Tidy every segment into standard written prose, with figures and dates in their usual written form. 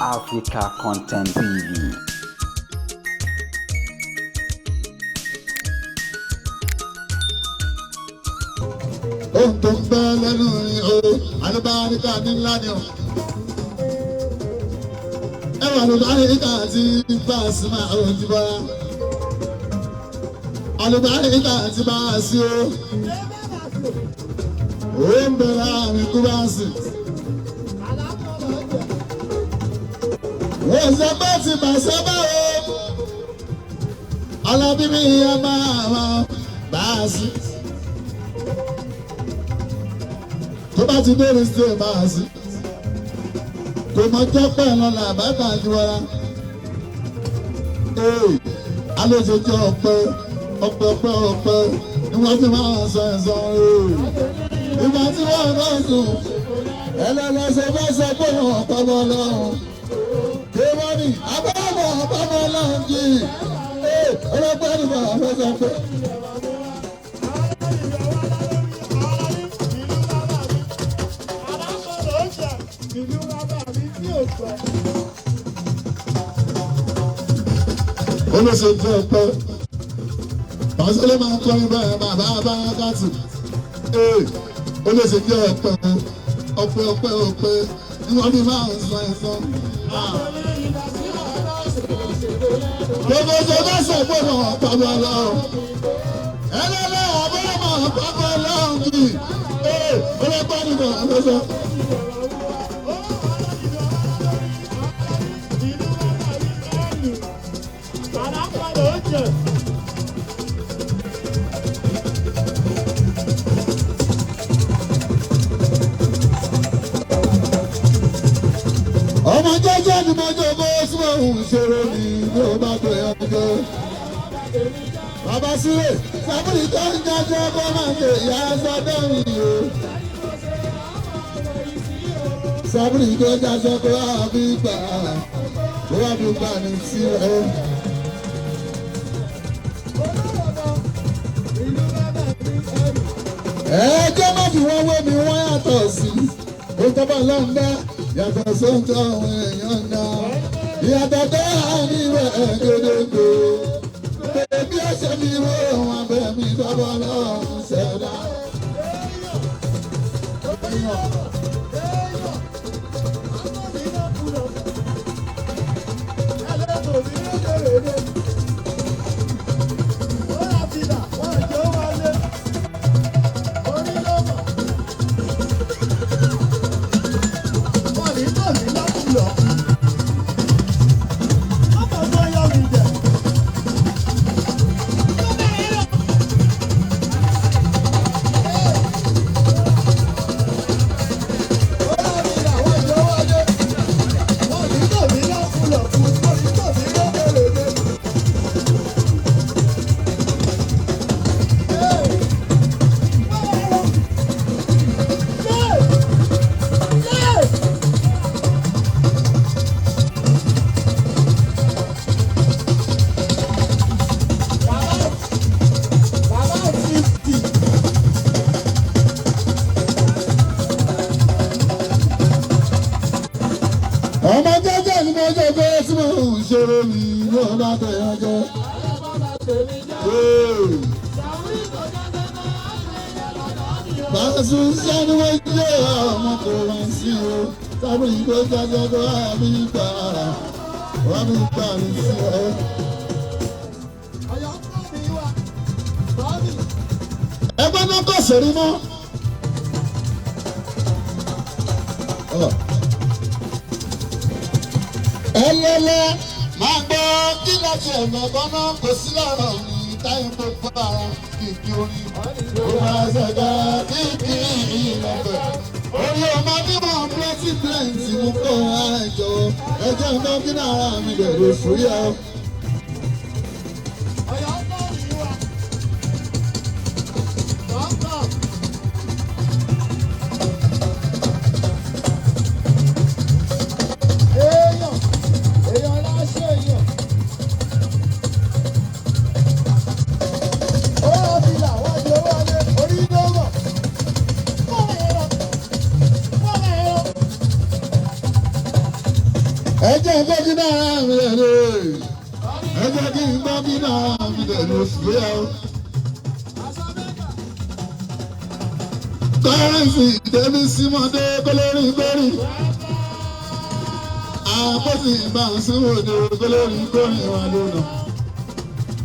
Africa Content TV. Ohun tó ń bẹ lẹ́nu ni o, alùbáríkà ní ńlá ni o. Ẹwà alùbáríkà ti bá a sí máa ò ti bá. Alùbáríkà ti bá a sí o. Ó ń bẹ láàrin kú bá a sí. Wọ́n sọ pé ti bàṣẹ́ bá o. Alábí mi yẹ máa bá a sí. Tó bá ti dé sí ẹ̀ máa sí kò mọ jọ́pẹ́ lọ́la bàbá àjùwọ́ra ee alójoojú ọpẹ́ ọpẹ́ ọpẹ́ ọpẹ́ ni wọ́n fi máa sọ ẹ̀sán ee ìgbà tí wọ́n bá sùn ẹlẹ́lẹ́sẹ̀ bá sọ pé wọ́n pamọ́ lọ́hùn kéwọ́nì abáwọ̀ pamọ́ lọ́hùn jì ee ọlọ́pàá ni bàbá sọ pé. Olóṣèlú ọpẹ́ pàṣẹlẹ máa ń kọrin bẹ́ẹ̀ bàbá bá kàtì ee olóṣèlú ọpẹ́ ọpẹ́ ọpẹ́ ọpẹ́ ni wọ́n fi máa ń sọ ẹ̀sán. Gbogbo ṣe bá sọ pé wọn pàbọ̀ lọ́wọ́ ẹlẹ́lẹ́ àbúrò máa pàbọ̀ lọ́wọ́ kì í ee ọlọ́pàá ni bàbá sọ. Ọmọ jẹ́jẹ́ ni mo jókòó sí òun ṣòro ni ló bá tó yọjọ́. Bàbá sílẹ̀ sábúrì tó ń jẹ́jẹ́ kó máa ṣe ìyá sọ́dọ̀ mi o. Sábúrì tó jẹ́jẹ́ kó wá fi gbà kó wá fi gbà ní sí ẹ. Ẹ̀ẹ́dẹ́ má fi wọ́n wé mi wọ́n yàtọ̀ sí. Ó tọ́ bá lọ́ńdá yàtọ̀ sóńtọ́ àwọn èèyàn náà. Ìyàtọ̀ tó wà níbẹ̀ gédégbé. Bèbí ọ̀sẹ̀ mi wó wọn abẹ́ mi tọ́bọ̀ lọ́hùn ṣẹ̀dá. Ọmọ jẹ́jẹ́ ni mo jẹ́ pé tí mo ń ṣeré mi ló bá tẹ̀ ọjọ́. Bàṣù sẹ́ni wọ́n jẹ́ ọmọ kò wá sí o. Sábìrì tó jẹ́jẹ́ kó wá mi gbà wá mi gbà mí sí o. Ẹgbẹ́ náà kò sórí mọ́. Ẹlẹ́lẹ́ máa gbọ́ kí láti ẹ̀mẹ̀ bọ́ná kò sí lọ́rọ̀ mi táyé gbogbo ara kìkì orin. Ó máa ṣẹ̀dá kìkì ìlọ̀pẹ̀. Orí ọmọ bí wọ́n plenty plenty mú kó ara ìjọ. Ẹjẹ́ ń tán kí náà ara mi lè lè fúyà. Ẹ jẹ́ kó kí náà mi lè lè. Ẹ jẹ́ kí n gbọ́ kí náà mi lè lè sí ẹ. Kọ́rẹ́ǹsì tẹ̀mí símọ́dé kólórí kórì. Àpótí ìbá síwòde kólórí kórì wà lónà.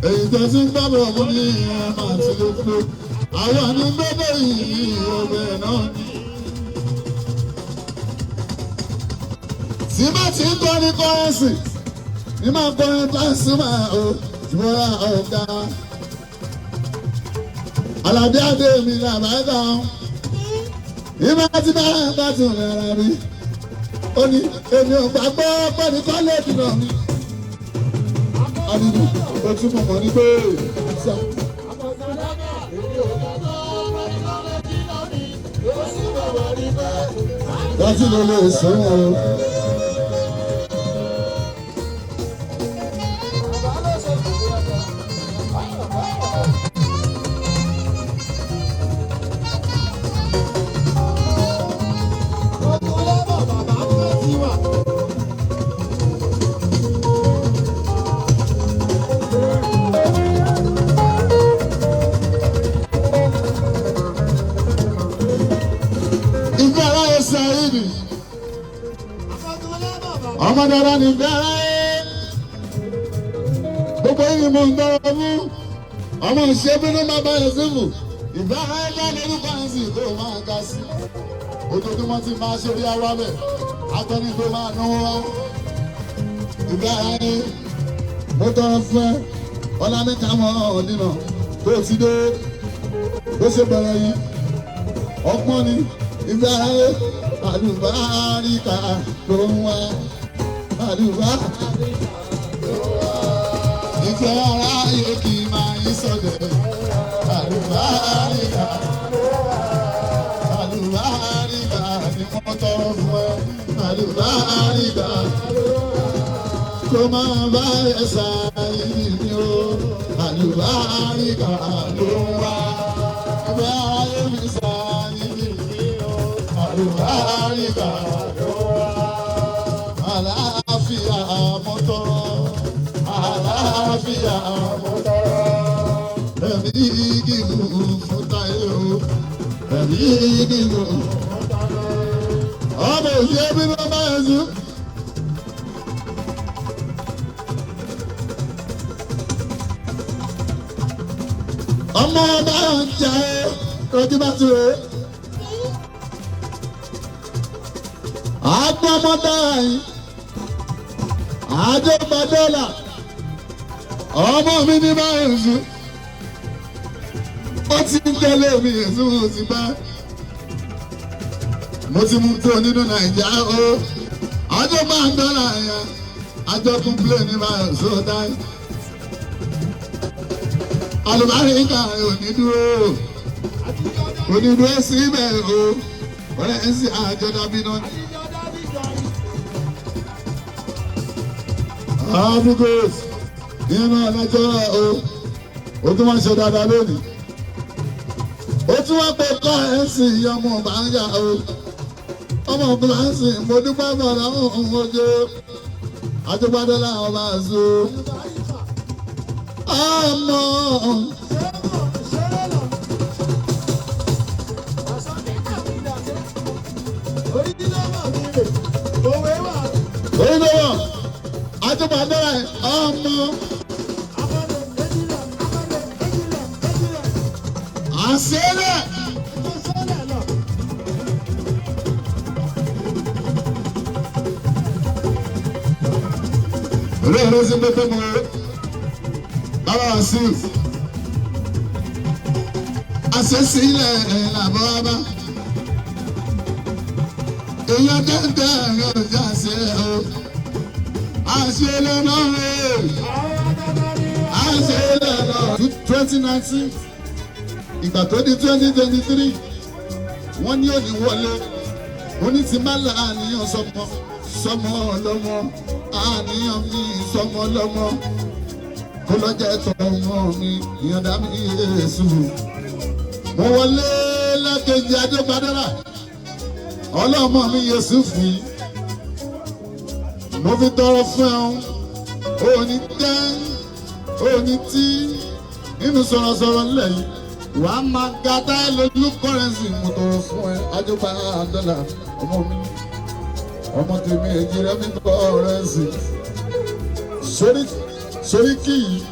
Èyí tó ti ń gbàgbọ́ fún mi ìyẹn máa ti lè fún. Àwọn ní gbọ́dọ̀ yìí ọbẹ̀ náà ni. Tí bá ti ń kọrin kọ́rẹ́ǹsì, ní máa kọrin Pasuma o, ìwọ́ra ọ̀gá. Àlàbí Adé mi làbáyé ìmọ̀ tí bá bá tún rárá mi. Ó ní èmi ò gbàgbọ́ pẹ̀lú kọ́lẹ́ẹ̀dì náà mi. Àdìdì ó túmọ̀ mọ́ ní pé sá. Láti lè lè sọ ọ́. Ìfẹ́ aráyé Saheed. Ọmọ dára ní ìfẹ́ aráyé. Gbogbo yìí ni mo ń tọrọ fún. Ọmọ ìṣe bínú máa bá yẹn sífù. Ìfẹ́ aráyé bá lórúkọ yẹn sì kó máa ga sí. Ojoojúmọ́ tí máa ṣe bí ara bẹ̀. Akọni tó máa náwó wá. Ìfẹ́ aráyé. Mo tọrọ fún ẹ. Ọlá mi kà mọ́ ọ̀nìnà tó ti dé. Bó ṣe bẹ̀rẹ̀ yìí. Ọpọ́n ni ìfẹ́ aráyé àlùbáríkà ló ń wá àlùbáríkà ló ń wá. Ìfẹ́ aráyé kì í máa yí sọ̀dẹ̀ àlùbáríkà ló ń wá. Àlùbáríkà ni wọ́n tọrọ fún ẹ àlùbáríkà ló ń wá. Kó máa bá ẹ sáyé mi o àlùbáríkà ló ń wá. Ìfẹ́ aráyé mi sáyé mi àlùbáríkà àlàáfíà mọ́tọ́ àlàáfíà mọ́tọ́ ẹ̀mí gígùn fún táyé o ẹ̀mí gígùn ọmọ òṣèré bí wọ́n bá yẹn sùn. Ọmọ ọba ń jẹ ojú bá tu o. Agbọmọdé yìí àjọgbàdọ́là ọmọ mi ní báyìí sùn ó ti ń tẹ́lẹ̀ mi èsùn mo ti bá mo ti mú tó nínú Nàìjíríà o àjọgbàdọ́là yẹn àjọkùnplé ní báyìí sùn dáì alùbáríkà onídúró onídúró síbẹ̀ o ọ̀rẹ́ ẹ̀ ń sìn àjọdábí náà. Amigos, nínú ọlọ́jọ́ o, tún wá ṣe dáadáa lónìí. Ó tún wá pé kọ́ ẹ̀ ń sìn ìyá ọmọ bàǹgà o. Ọmọ bùláǹsì mo dúpẹ́ bọ̀dọ̀ òun ojú. Àjọpọ̀dé làwọn bá zo. Ọmọ. Orílẹ̀-èdè àjọpọ̀dé ọmọ. Àṣẹlẹ̀. Olóòrò sí pépé mu bàbá Wasiu. Àṣẹsílẹ̀ làbọ̀ bá. Èèyàn dẹ́ndẹ́ ẹ̀rọ ìjà ṣe o. Àṣẹlẹ̀ náà rè é. Àṣẹlẹ̀ náà. 2019 ìgbà tó di 2023 wọ́n ní òní wọlé oní ti má la àníyàn sọmọ sọmọ ọlọ́mọ àníyàn mi sọmọ ọlọ́mọ kó lọ́jà ẹ̀tọ́ ọmọ mi ìyọ̀dá mi Yéésù. Mo wọlé lẹ́kẹ̀jì Adégbadọ́rà ọlọ́mọ mi Yéésù fún mi. Mo fi tọrọ fún ẹ òní tẹ́ òní tí nínú sọ̀rọ̀sọ̀rọ̀ ńlẹ̀ yìí wàá máa ga táyé lójú kọ́rẹ́nsì mo tọrọ fún ẹ àjọpá dọ́là ọmọ mi ọmọ tèmi èjì rẹ mi kọ́rẹ́nsì sórí kì í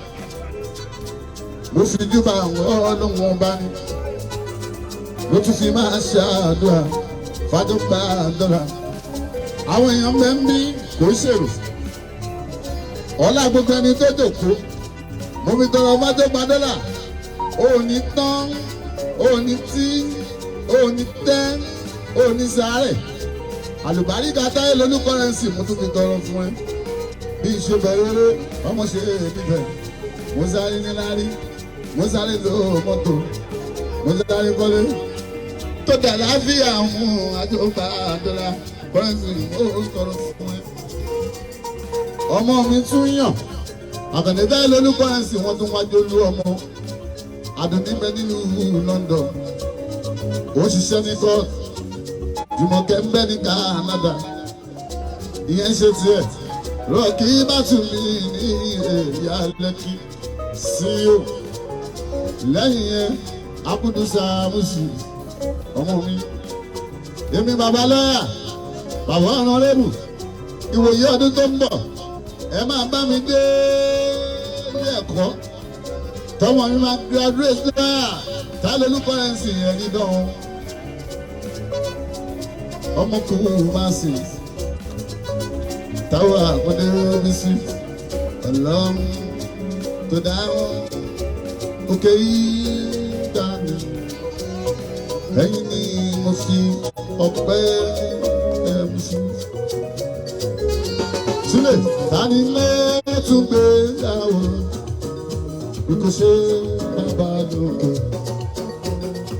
mo fi júbà àwọn ọlọ́wọ́n bá ní mo tún fi máa ṣàdúrà fàjọpá dọ́là àwọn èèyàn bẹ́ẹ̀ ń bí kò ṣèrò ọlá gbogbo ẹni tó jòkó mo fi tọrọ fàjọpá dọ́là òní tán òní tí òní tẹ́ òní sáré àlùbáríkà táyé lolú kọ́rẹ́nsì mo tún fi tọrọ fún ẹ bí ìṣe bẹ̀rẹ̀ eré ọmọ ṣe é bíbẹ̀ mo sáré níláárí mo sáré lo mọ́tò mo sáré kọ́lé tó dà láfíà mú àjọba dọ́là kọ́rẹ́nsì mo tọrọ fún ẹ. Ọmọ mi tún yàn àkàndé táyé lolú kọ́rẹ́nsì wọ́n tún wájú olú ọmọ. Àdùnní bẹ nílùú London ó ṣiṣẹ́ ní court Jùmọ̀kẹ́ ń bẹ ní Canada ìyẹn ṣe tiẹ̀ Rọ́ọ̀kì bá tù mí ní èrìà Lẹ́kì sí o lẹ́yìn yẹn Akudu Sàmùsì ọmọ mi èmi bàbá lọ́yà bàbá ọ̀nàrẹ́bù ìwòye ọdún tó ń bọ̀ ẹ máa bá mi dé ilé ẹ̀kọ́ tọmọ mi máa graduate náà tá lolú kọ́rẹ́nsì yẹn ní dán ọmọkùnrin máa sìn táwọn àkọlé mi sí ọlọ́run tó dáhùn òkè yìí dání ẹ̀yìn ni mo fi ọpẹ́ ẹ̀mí sí. Sílẹ̀ tani mẹ́tún gbé dáwọ́ bí kò ṣe bàbá lókè.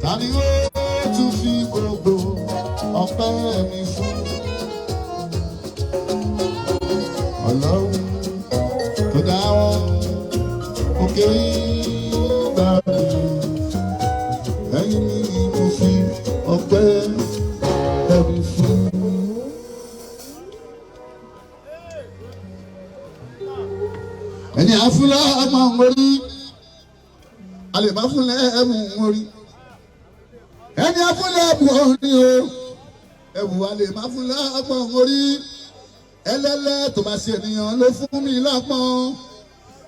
Tani ó tún fi gbogbo ọpẹ́ mi fún. Ọlọ́run tó dá wọn òkè gbà mí. Ẹ̀yìn ni mo fi ọpẹ́ mi fún. Ẹni àfúlá máa ń wọrí alèbá fúnlẹ̀ ẹ̀mú orí ẹni àfúnlẹ̀ ẹ̀bù orí o ẹ̀bù alèbá fúnlẹ̀ ọmọ orí ẹlẹ́lẹ́ tó bá ṣe ènìyàn ló fún mi lápọ́n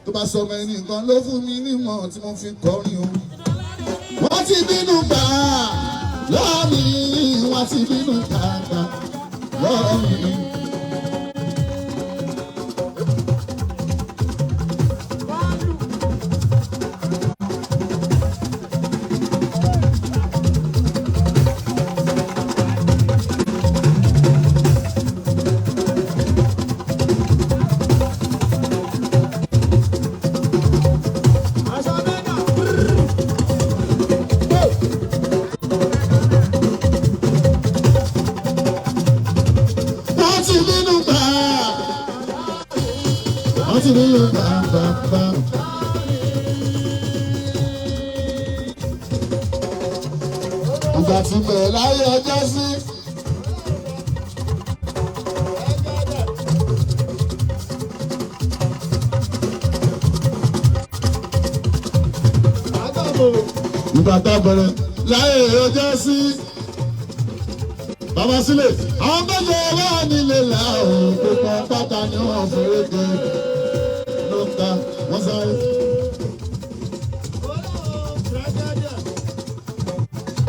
tó bá sọmọ ẹnìkan ló fún mi nímọ̀ tí mo fi kọrin o. Wọ́n ti bínú gbà lọ́ọ̀mì wọ́n ti bínú gbàgbà lọ́ọ̀mì. Wọ́n ti bínú gbà wọ́n ti bínú gbà gbà gbà. Ìgbà tí bẹ̀rẹ̀ láyé ọjọ́ sí. Ìgbà tá a bẹ̀rẹ̀ láyé ọjọ́ sí. Bàbá sílẹ̀, àwọn méje wà nílé là ó, gbogbo pátá ni wọ́n fèrèkè ló ń ta wọ́n sáré.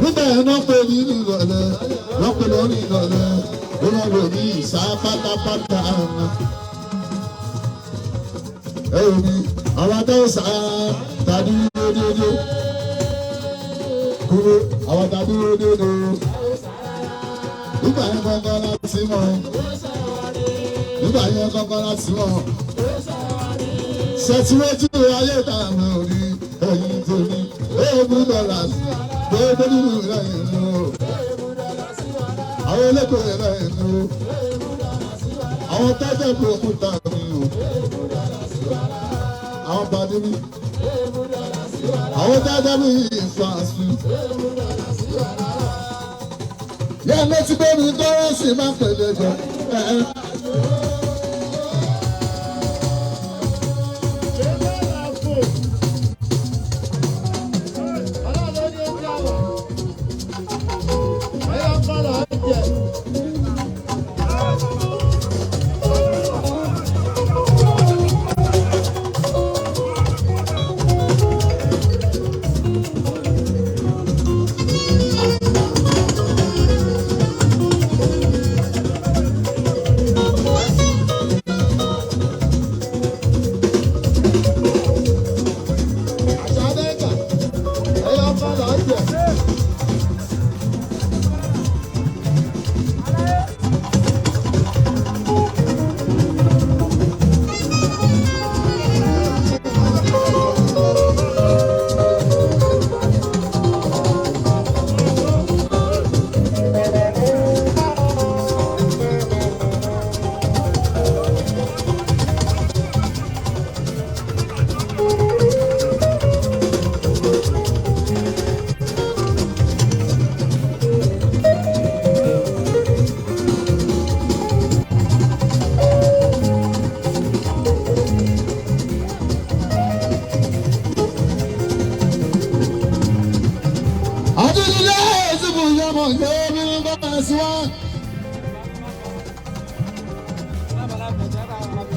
Nígbà yẹn náà pè ní ìrọ̀lẹ́, wọ́n pè lórí ìrọ̀lẹ́, ó lọ lò ní ìsá pátápátá ọ̀nà. Ẹ ò ní àwọn adáwọ̀ sá tàbí dúró kúrò àwọn tàbí dúró nígbà yẹn kankan láti mọ̀ nígbà yẹn kankan láti mọ̀ ṣètìlẹ́jì ayé tààmù orí ẹ̀yìn tèmi éèbù dọ́là gbogbo nínú ìrẹ̀yìn nù àwọn eléko ìrẹ̀yìn nù àwọn tọ́jú òkúta mi o àwọn bàdí mi àwọn tọ́jú mi ìfàsù. Yẹ́n ló ti gbé mi kọ́rọ́sì máa ń pèlè jọ.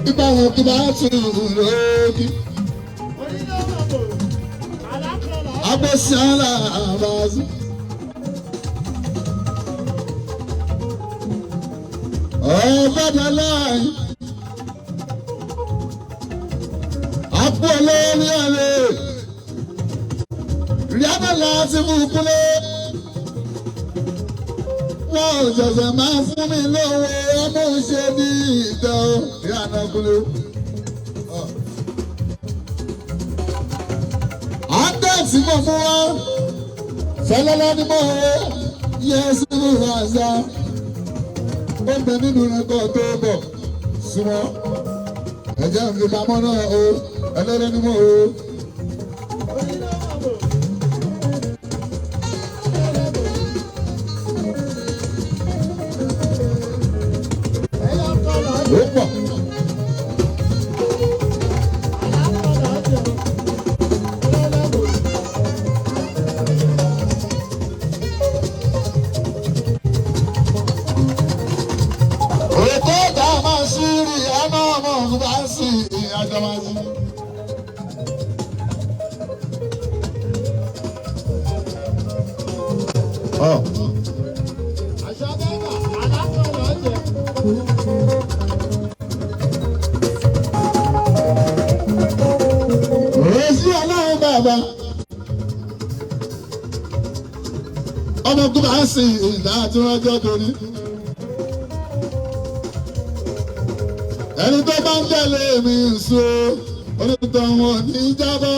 Ibà wọn kí bá tù lókì. Agbésíọ́lá àbáṣe. Ọ̀gbọ́dọ̀ láàyè. Àpò olórí ọ̀rẹ́. Ríábà láti mú kúlé. Wọ́n ò ṣẹ̀ṣẹ̀ máa fún mi lówó ọmọ ṣe ní ìtọ́ ìyànà kúlé. Àndẹ́ẹ̀tì mọ̀ fún wa, fẹlẹ́lẹ́ ni mo wọ, yẹ sínú àṣà. Ó bẹ nínú rẹ̀kọ̀ tó bọ̀, súnmọ́. Ẹ̀jẹ̀ ń fi pamọ́ náà o, ẹlẹ́rẹ́ ni mo wọ. Ó pọ̀. Ètò ìdá máa sí rí ẹnu ọmọ òun bá sí ìyájọ́ máa sí. Ọ̀. Èsì ọlọ́run bàbá. Ọmọ tó bá sí ìdá tí wọ́n jọ́ torí. Ẹni tó bá ń tẹ̀lé mi ń so onítọ̀ wọn ní jábọ́.